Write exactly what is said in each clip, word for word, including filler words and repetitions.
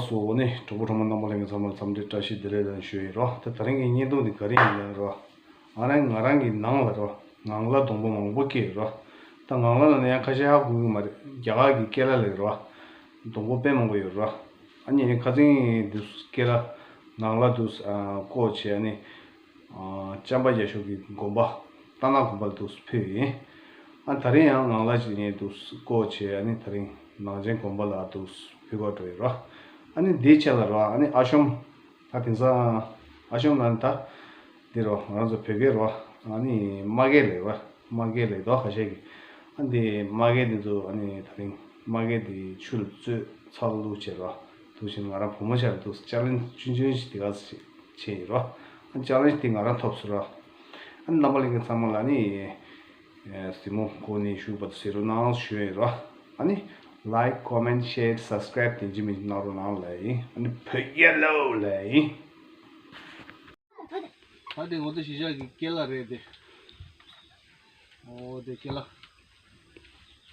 སོ་ནི་གྲོགས་པོ་གྲོགས་མོ་རྣམ་པ་ལྷན་རྒྱས་ཚང་མར་འཚམས་འདྲི་བཀྲ་ཤིས་བདེ་ལེགས་དང་ཞུ་ཡི་རོ། ད་དེ་རིང་གི་བརྙན་ཐུང་འདི་ག་རེ་ཡིན་ན་རོ། ང་རང་ང་རང་གི་ནང་ལ་རོ། ངང་ལག་སྡོང་པོ་མང་པོ་སྐྱེས་རོ། ད་ངང་ལག་ནང་ནས་ཡང་ཁ་ཤས་ཧ་གོ་གི་མ་རེད། རྒྱ་གར་གྱི་ཀེ་ལ་ལ་རོ། སྡོང་པོ་དཔེ་མང་པོ་ཡོད་རོ། ཨ་ནི་ཁ་སང་འདི་ཀེ་ལ་ནང་ལ་འདུག་བཀོག་བྱས། ཨ་ནི་ཨ་ཅམ་པ་རྒྱ་ཤོག་གི་དགོན་པ་རྟ་ནག་དགོན་པ་ལ་འདུག་ཕུལ་ཡིན། ཨ་ད་རིང་ཡང་ངང་ལག་ཅིག་ངས་འདུག་བཀོག་བྱས། ཨ་ནི་ད་རིང་ནང་ཆེན་དགོན་པ་ལ་འདུག་ཕུལ་ག་འགྲོ་ཡི་རོ། ཨ་ནི་འདིའི་ཆེད་ལ་རོ། ཨ་ནི་ཨ་ཤོམ། ད་དེང་སང་ཨ་ཤོམ་ལ་ནི་ད་འདི་རོ། ང་རང་ཚོ་བོད་སྐད་རོ། ཨ་ནི་མ་སྐད་ལས་རོ། མ་སྐད་ལས་དོ་ཁ་ཤས་ཀྱིས། ཨ་འདི་མ་སྐད་འདི་ཚོ་ཨ་ནི་ད་རིང་མ་སྐད་འདི་ཆུ་ལ་བཙོས་ཚྭ་ལ་བླུགས་བྱས་རོ། འདུག་བྱས་ནས་ང་རང་བུ་མོ་ཆ་ལ་འདུག་ཅ་ལན་ཆུང་ཆུང་ཞིག་དེ་ག་ཚོད་བྱས་ཡིན་རོ། ཨ་ཅ་ལན་དེ་ང་རང་ཐོབ་སོང་རོ། ཨ་ནི་རྣམ་པ་ལྷན་རྒྱས་ཚང་མ་ལ་ནི་གཟིགས་མོ་ཁོ་ནས་ཞུ་བ་དང་གཟིགས་རོགས་གནང་ཞུ་ཡིན་རོ། ཨ་ནི་like, comment, share, subscribe དེ་འཇི་མི་གནང་རོགས་གནང་ལ་ཡིན། ཨ་ནི་བོད་རྒྱལ་ལོ་ལ་ཡིན། ད་དེ་ང་ཚོ་གཞིས་ཆགས་ཀྱི་ཀེ་ལ་རེད་དེ། ཨོ་དེ་ཀེ་ལ།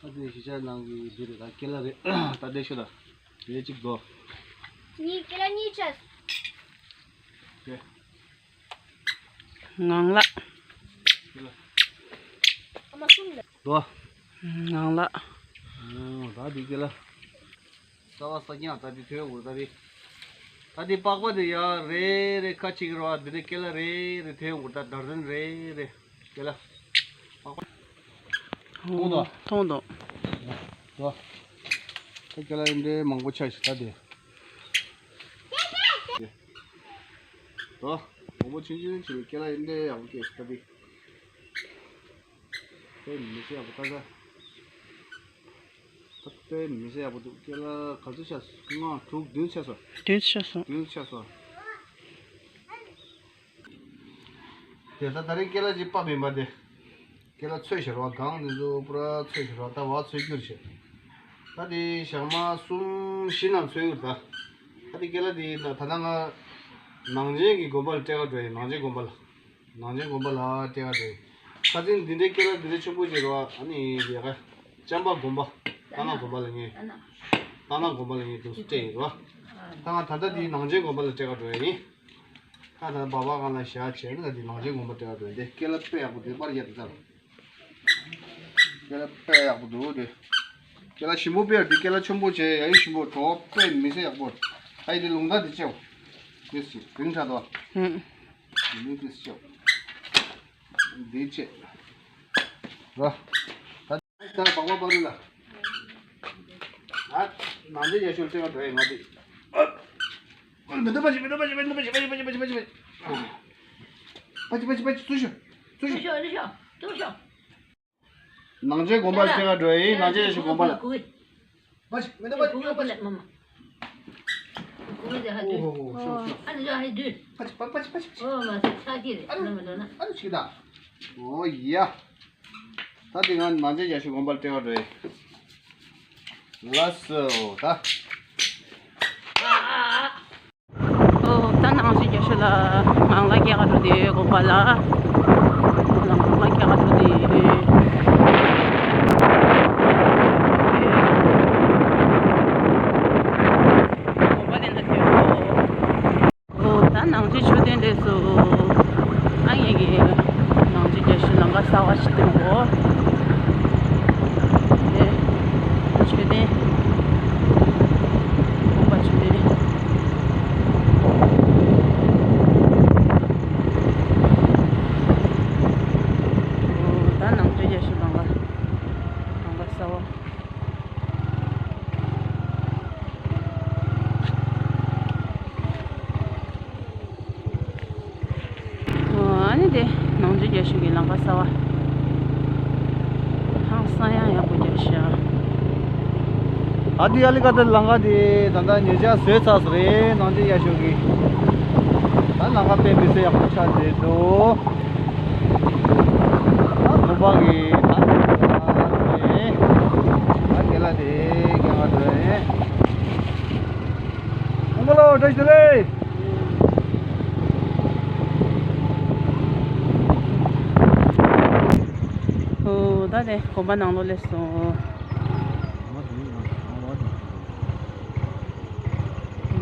ད་དེ་གཞིས་ཆགས་ནང་གི་འདི་རེད། ད་ཀེ་ལ་རེད། ད་དེ་ཤོད་ད། དེ་གཅིག་དོ། གཉིས། ཀེ་ལ་གཉིས་བྱས། དེ། ངང་ལག། ཀེ་ལ། ཨ་མ་གསུམ་ལ། དོ། ངང་ལག། ཨོ་ད་དེ་ཀེ་ལ། རྩ་བ་ས་ཀྱང་ད་དེ་ཐོན་འུར་ད་དེ། ད་དེ་པགས་པ་དེ་ཡ་རེ་རེ་ཁ་ཅིག་རོ། དེ་ནས་ཀེ་ལ་རེ་རེ་ཐོན་འུར་ད་དར་ཟན་རེ་རེ་ཀེ་ལ། པགས་པ། མཐོང་དོ། མཐོང་དོ། དོ། ད་ཀེ་ལ་ཡིན་འདྲེ་མང་པོ་ཆགས་ཤིག་ད་དེ། དོ། མང་པོ་ཆུང་ཆུང་ཆུང་ཀེ་ལ་ཡིན་འདྲེ་ཡག་པོ་སྐྱེས་ཤིག་ད་དེ། དེ་མི་ཤེས་ཡག་པོ་ད་ད། ད་དེ་མི་ཤེས་ཡག་པོ་འདུག་ཀེ་ལ་ག་ཚོད་ཆགས་སོང་། ལྔ་དྲུག་བདུན་ཆགས་སོང་། བདུན་ཆགས་སོང་། བདུན་ཆགས་སོང་། དེ་ད་ད་རིང་ཀེ་ལ་ཅིག་ཕབ་ཡིན་པ་དེ། ཀེ་ལ་ཚོས་ཤར་བ་གང་དེ་ཚོ་པུ་ར་ཚོས་ཤར་བ་ད་བ་ཚོས་རྒྱུར་བྱེད། ད་དེ་ཞག་མ་གསུམ་བཞི་ནང་ཚོས་ཡོད་ད། ད་དེ་ཀེ་ལ་དེ་ད་ད་ང་ནང་ཆེན་གྱི་དགོན་པ་ལ་སྤྲད་ག་འགྲོ་ཡིན། ནང་ཆེན་དགོན་པ་ལ། ནང་ཆེན་དགོན་པ་ལ་སྤྲད་ག་འགྲོ་ཡིན། ཁ་སང་འདི་འདྲའི་ཀེ་ལ་འདི་འདྲའི་ཆེན་པོ་ཅིག་རེད་བ། ཨ་ནི་ཡ་ག་ཅམ་པ་དགོན་པ། རྟ་ནག་དགོན་པ་ལ་ངས། རྟ་ནག་དགོན་པ་ལ་ངས་དུ་སྤྲད་ཡིན་རོ། ད་ང་ད་ལྟ་དེ་ནང་ཆེན་དགོན་པ་ལ་སྤྲད་ག་འགྲོ་ཡ་ཡིན། ད་ད་བ་བ་གང་ལ་བཞག་བྱས་ན་ད་དེ་ནང་ཆེན་དགོན་པ་སྤྲད་ག་འགྲོ་ཡིན། དེ་ཀེ་ལ་དཔེ་ཡག་པོ་དེ་པར་ཡག་པོ་ཚར། ཀེ་ལ་དཔེ་ཡག་པོ་འདུག་དེ། ཀེ་ལ་ཞིམ་པོ་དཔེ་ཡག་དེ། ཀེ་ལ་ཆེན་པོ་བྱས་ཡ་ཡི་ཞིམ་པོ་གྲོགས་དཔེ་མི་སྲིད་ཡག་པོ། ཨ་ཡི་དེ་ལུང་ཐག་དེ་ཆེའོ། དེ་སི་རིང་ཁྲ་དོ། ཧུམ། དེ་མི་དེ་སི་ཆེའོ། འདི་བྱེད། ར། ད་ད་བག་མ་བག་རུ་ལ། ཨ། ནང་དེ་ཡ་ཤོར་ལྟེ་བ་འགྲོ་ཡི་ང་དེ། ཨ། ཨ། མི་འདུག་པ་ཅི་མི་འདུག་པ་ཅི་མི་འདུག་པ་ཅི་པ་ཅི་པ་ཅི་པ་ཅི་པ་ཅི་པ་ཅི། པ་ཅི་པ་ཅི་པ་ཅི་ཚུར་ཤོག་ཚུར་ཤོག་ཚུར་ཤོག་ཚུར་ཤོག་ནང་ཆེན་དགོན་པར་ལྟེ་བ་འགྲོ་ཡི། ནང་ཆེན་ཡ་ཤོག་དགོན་པ་ལ། པ་ཅི་མི་འདུག་པ་ཅི་མི་འདུག་པ་ཅི། ཨོ་ཧོ་ཧོ་ཤོག་ཤོག་པ་ཅི་པ་ཅི་པ་ཅི། ཨ་ནི་ཡ་ཧེ་དུས། པ་ཅི་པ་ཅི་པ་ཅི་པ་ཅི། ཨོ་མ་སི་ཆ་ཀི་རེད། ཨ་ནི་ཨ་ནི་ཅིག་ད། ཨོ་ཡ། ད་དེ་ང་ནང་ཆེན་ཡ་ཤོག་དགོན་པར་ལྟེ་བ་འགྲོ་ཡི། ལགས་སོ་ད། ཨོ་ད་ནང་ཆེན་རྒྱ་ཤོད་ལ་ངང་ལག་སྐྱེལ་ག་འགྲོ་དེ་དགོན་པ་ལ། ངང་ལག་སྐྱེལ་ག་འགྲོ་དེ། དགོན་པ་དེ་ན་དེ། ཨོ་ད་ནང་ཆེན་མཆོད་རྟེན་སླེབས་སོང་། ཨ་ངེད་ཀྱིས་ནང་ཆེན་རྒྱ་ཤོད་ལམ་ཁ་གསར་པ་ཞིག་བཏོན་གོ། དེ་མཆོད་རྟེན། དགོན་པ་མཆོད་རྟེན། ཨོ་ད་ནང་ཆེན་རྒྱ་ཤོད་ལམ་ཁ། ལམ་ཁ་གསར་པ། ཨ་ནི་དེ་ནང་ཆེན་རྒྱ་ཤོད་ཀྱི་ལམ་ཁ་གསར་པ། ཧང་སང་ཡང་ཡག་པོ་རྒྱག་ཤག་ཨ་དེ་ཨ་ལི་ཀ་དེ་ལམ་ཁ་དེ་ད་ལྟ་ཉེ་ཆར་བཟོས་ཚར་སོང་རེད། ནང་ཆེན་རྒྱ་ཤོད་ཀྱི། ད་ལམ་ཁ་དཔེ་མི་སྲིད་ཡག་པོ་ཆགས་བསྡད་འདུག་ད་དགོན་པ་གི་ད་དེ་ད་དེ་ལ་དེ་རྒན་པ་དེ་ཨོ་མ་ལོ་བཀྲ་ཤིས་བདེ་ལེགས། ཨོ་ད་དེ་དགོན་པ་ནང་ལོགས་སླེབས་སོང་།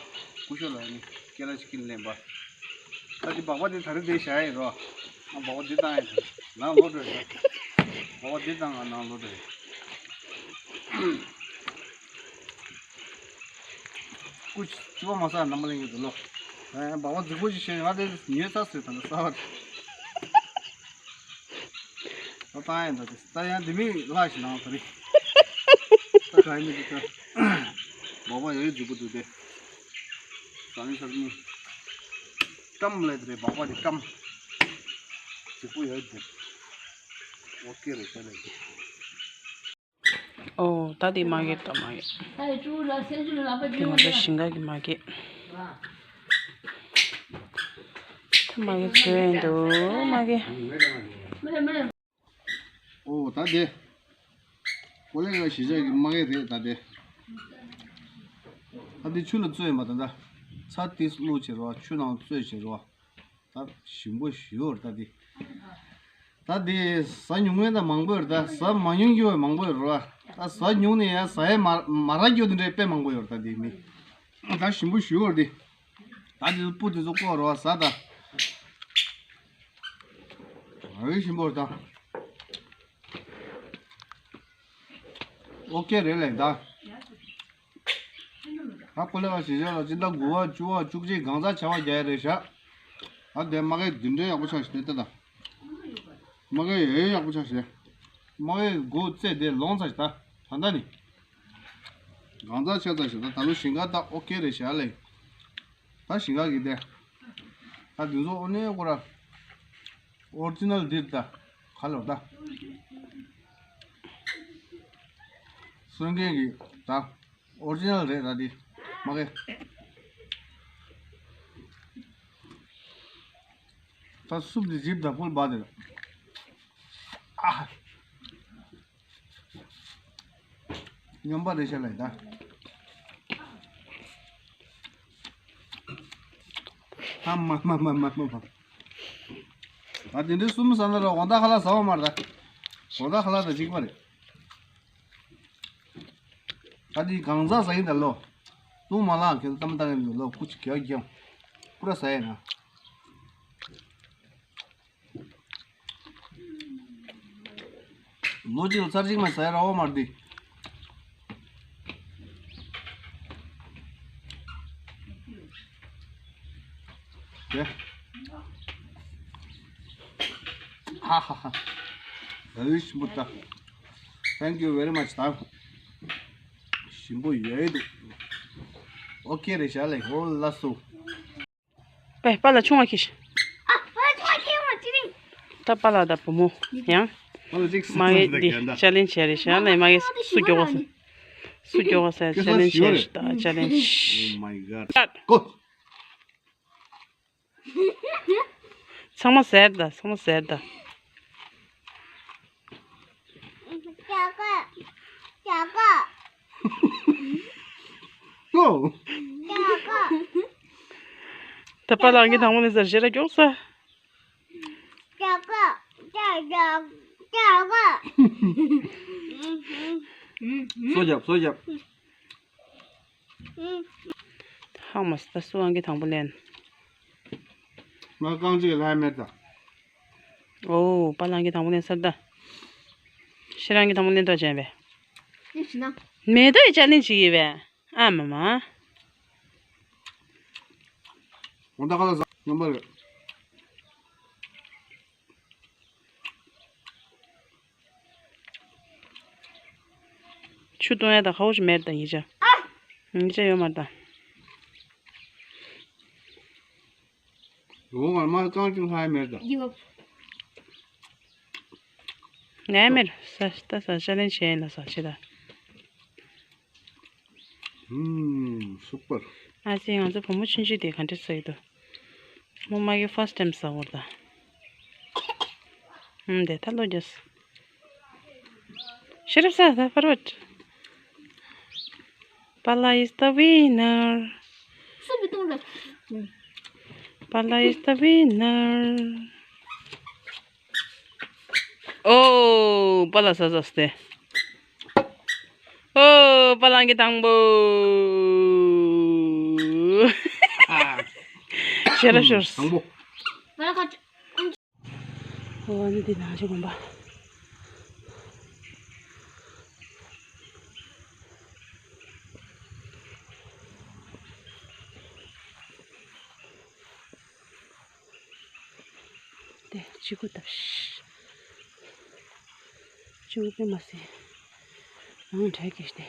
པ། སྐུ་ཞབས་ལགས་ནི་སྐད་ལ་ཅིག་ཀིན་ལེན་པ། ད་འདི་སྦག་སྦག་འདི་ད་རེས་འདི་བཞག་ཡིན་རོ། ང་སྦག་སྦག་འདི་བཏང་ཡིན། ནང་ལོག་འགྲོ་ཡིན། སྦག་སྦག་འདི་བཏང་ང་ནང་ལོག་འགྲོ་ཡིན། སྐུ་ཅི་པ་མ་ཟ་ནམ་མ་ལེན་གྱི་འདུག་ལོ། ཨ་སྦག་སྦག་རྫིག་པོ་ཅིག་བྱས་ང་དེ་ཉོས་ཚར་ཟེར་ད་ནི་ས་བ། ད་ལྟ་ཡང་འདྲ་དེ་ད་ཡང་དེ་མིན་ལྷག་ཞིག་ནང་ད་རེད། ད་ག་ཡིན་མི་འདུག་ད། སྦག་སྦག་ཡོད་ཡོད་འཛུགས་པོ་འདུག་དེ། ཟ་ནི་ཟ་ནི། སྐམ་ལས་དེ་རེད་སྦག་སྦག་དེ་སྐམ། འཛུགས་པོ་ཡོད་དེ། ཨོ་ཀེ་རེད་ཤ་ལས་དེ། ཨོ་ད་དེ་མ་གི་ད་མ་གི། དེ་ང་ཚོ་ཞིང་ཁ་གི་མ་གི། ད་མ་གི་བྱོས་ཡིན་འདུག་མ་གི། ཨོ་ད་དེ། ཀོ་ལེ་ག་གཞིས་ཆགས་ཀྱི་མ་གི་རེད་ད་དེ། ད་དེ་ཆུ་ལ་བཙོས་མ་ད་ད། ཚྭ་ཏིས་བླུགས་བྱེད་རོགས་ཆུ་ནང་བཙོས་བྱེད་རོགས། ད་ཞིམ་པོ་ཞུ་བར་ད་དེ། ད་དེ་ཟ་མྱོང་མཁན་ད་མང་པོ་ཡོད་རེད་ད་ཟ་མ་མྱོང་རྒྱུ་བ་མང་པོ་ཡོད་རེད་བ། ད་ཟ་མྱོང་ནས་ཡང་ཟ་ཡ་མ་མ་རག་རྒྱུ་དེ་འདྲའི་དཔེ་མང་པོ་ཡོད་རེད་ད་དེ་མི། ད་ཞིམ་པོ་ཞུ་བར་དེ། ད་དེ་སྤུ་དེ་ཚོ་བཀོག་རོགས་ཟ་ད། ཨ་རི་ཞིམ་པོ་རེད་ད། ཨོ་ཀེ་རེད་ལས་ད། ད་ཀོ་ལེ་བ་ཞིག་བཞག་ལ་སྤྱི་ཟླ་དགུ་པ་བཅུ་པ་བཅུ་གཅིག་གང་ཟག་བྱ་བ་རྒྱག་ཡ་རེད་ཤག་ད་དེ་མ་གའི་འདི་འདྲའི་ཡག་པོ་ཆགས་ཤག་དེ་ལྟ་ད། མ་གའི་ཡོད་ཡག་པོ་ཆགས་ཤག་མ་གའི་མགོ་རྩེ་དེ་ལོང་ཚར་ཤག་ད་ད་ལྟ་ནི། གང་ཟག་ཆགས་ཚར་ཤག་ད་ད་ལོ་ཞིང་ཁ་ད་ཨོ་ཀེ་རེད་ཤག་ལས། ད་ཞིང་ཁ་གི་དེ། ད་དེ་ཚོ་ཨོ་ནེ་ཀོ་ར། ཨོ་རི་ཇི་ནལ་འདི་ད། ག་ལོ་ད། སོན་མཁན་གི་ད། ཨོ་རི་ཇི་ནལ་རེད་ད་འདི། མ་གི། ད་སུབ་འདི་ཇིབ་ད་ཕུལ་བ་དེ། ཨ། སྨྱོན་པ་རེད་ཤག་ལས་ད། ཨ་མ་མ་མ་མ་མ་མ། ད་དེ་འདྲའི་གསུམ་ཟ་ན་ར་དགོང་དག་ཁ་ལག་ཟ་བ་མ་རེད་ད། དགོང་དག་ཁ་ལག་དང་གཅིག་པ་རེད། ད་དེ་གང་ཟག་ཟ་ཡིན་ད་ལོ། ཏུང་མ་ལག་ཁྱེད་ཚོ་ཏམ་ཏང་ཡིན་ལོ་ཀུ་ཅི་གྱ་གྱང་པུ་ར་ཟ་ཡ་ན། ལོ་གཅིག་ལ་ཚར་གཅིག་མ་ཟ་ཡ་ར་འོ་མར་འདི། དེ། ཧ་ཧ་ཧ། ད་ལུས་ཞིམ་པོ་ད། Thank you very much ད། ཞིམ་པོ་ཡོད་འདུག་ཨོ་ཁེ་རེད་ཤག་ལེ་ཧོ་ལ་སོ། པེ་པཱ་ལགས་ཆུང་བ་ཁྱེར་ཤིག་ཨ་པཱ་ལགས་ཆུང་བ་ཁྱེར་མ་ཅི་རིང་། ད་པཱ་ལགས་དང་བུ་མོ་ཡང་། པཱ་ལགས་ཅིག་མ་གི་འདི་ཅ་ལེན་བྱས་རེད་ཤག་ལེ་མ་གི་སུ་མགྱོགས་པ་ཟེར། སུ་མགྱོགས་པ་ཟེར་ཅ་ལེན་བྱས་རེད་ད་ཅ་ལེན། Oh my god. Go. ཚང་མ་ཟེར་ད་ཚང་མ་ཟེར་ད། Go. ད་པཱ་ལགས་ཀྱི་དང་པོ་ནས་ཟེར་ཞེ་ར་མགྱོགས་ས། སོ་རྒྱབ་སོ་རྒྱབ། ཧང་མ་སི་ད་སུ་ཨང་གི་དང་པོ་ལེན། ང་རྐང་གཅིག་ལྷག་མེད་ད། ཨོ་པཱ་ལགས་ཀྱི་དང་པོ་ལེན་སར་ད། ཤེ་རང་གི་དང་པོ་ལེན་ཏོ་བྱས་པས། ཅི་ཞིག་ན། མེ་ཏོག་ཡི་ཅ་ལེན་བྱེད་ཀྱི་པས། ཨ་མ་མ། འོ་ད་ག་ལ་ཟ་ཉམས་པ་རེད། ཆུ་བཏུང་ཡ་དང་ཁ་བོ་ཞིག་མེད་དང་ཡིག་ཆ། ཡིག་ཆ་ཡོད་མ་རེད་ད། ཡོང་བར་མ་རྐང་གཅིག་ལྷག་མེད་ད། ཡོད། ངའི་མེར་ས་ལྟ་ས་ཅ་ལེན་བྱས་ཡིན་ལ་ས་ཆེ་ད། ཧུམ། སུ་པར། ཨ་ཙི་ང་ཚོ་བུ་མོ་ཆུང་ཆུང་དེ་ག་འདྲ་ཟ་ཡི་འདུག་མོ་མ་གི་first time ཟ་བོར་ད། ཧུམ་དེ་ད་ལོ་རྒྱུས། ཤེས་རབ་ས་ད་forward. Pala is the winner. སུ་བི་ཏུང་ལ། Pala is the winner. ཨོ། པཱ་ལགས་ཟ་ཟ་སྟེ། ཨོ། པཱ་ལགས་ཀྱི་དང་པོ། ཤེས་རབ་ཤོར། དང་པོ། པཱ་ལགས་ཁ། ཨོ་ཨ་ནི་འདི་ནང་ཆུ་དགོན་པ། དེ་ཆུ་ཁུ་ཏབ་ཤི། ཆུ་ཁུ་མ་སེ། ཨང་དྲ་གེ་ཤ་དེ།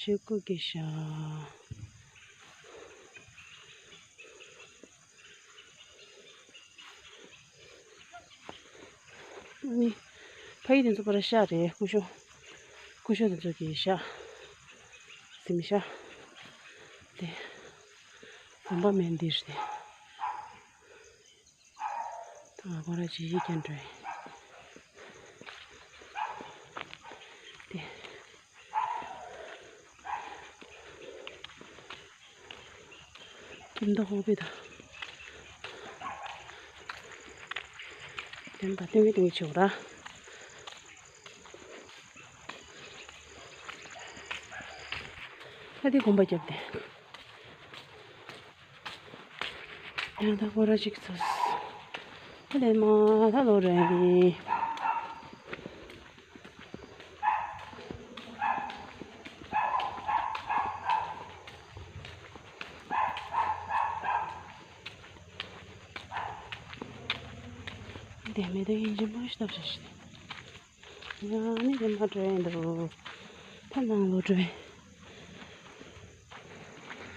ཆུ་ཁུ་གེ་ཤ། ཨ་ནི། ཕ་ཡི་དེ་ཚོ་པར་ཤ་རེད་ཀུ་ཤོ། ཀུ་ཤོ་དེ་ཚོ་གི་ཤ། སིམ་ཤ། དེ། ཟམ་པ་མེན་འདིར་དེ། ད་ང་ཁོ་ར་ཇི་ཡི་ཀྱང་འགྲོ་ཡི། དེ། ཀིམ་ད་ཧོ་པེ་ད། དེ་ད་ཏིང་གི་ཏིང་གི་ཆེ་བ་ར། ད་དེ་གོམ་པ་རྒྱབ་སྟེ། ཡང་ད་སྐོར་ར་ཅིག་ཚོས། ད་ལས་མ་ད་ལོ་རེ་ཡིན། དེ་མེད་དེ་ཡིན་གྱི་མ་ཤི་ཐབས་ཤིག་ཡང་ནི་རིམ་པ་འགྲོ་ཡིན་འདུག་ད་ནང་ལོགས་འགྲོ་ཡིན།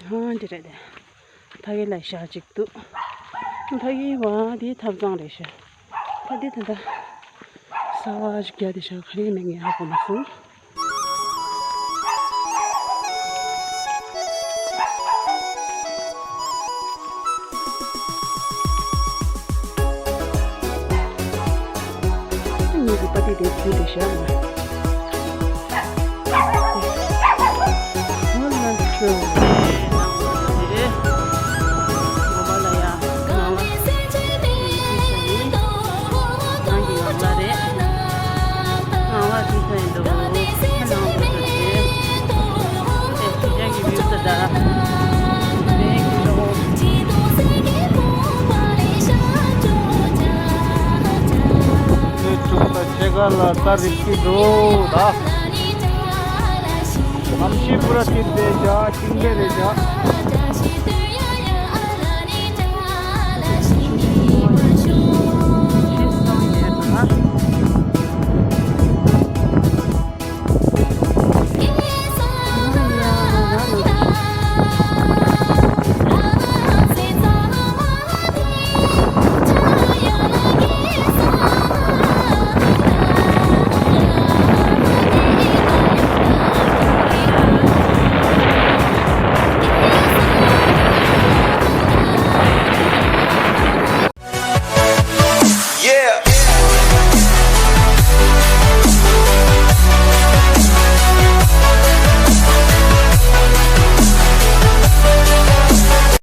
ཧང་འདི་རེད་དེ། ཕ་གི་ལ་ཞག་གཅིག་འདུག་ཕ་གི་བ་འདི་ཐབ་ཚང་རེད་ཤག་ད་འདི་ད་ལྟ་ས་བ་ཞིག་རྒྱག་དེ་ཤག་ག་རེ་མེད་ངས་ཧ་གོ་མ་སོང་། ངེད་ཀྱི་པ་ཏི་དེ་བུ་དེ་བཞག་ན། ཧོ་ལ་ཤོ། ངོ་མ་ལ་ཡ། ང་ལ། ས་ལ་ས་རིག་གི་འདུག་ད། གནམ་གཤིས་པུ་ར་ཐིག་རེད་བཞག་ཅིང་རེད་བཞག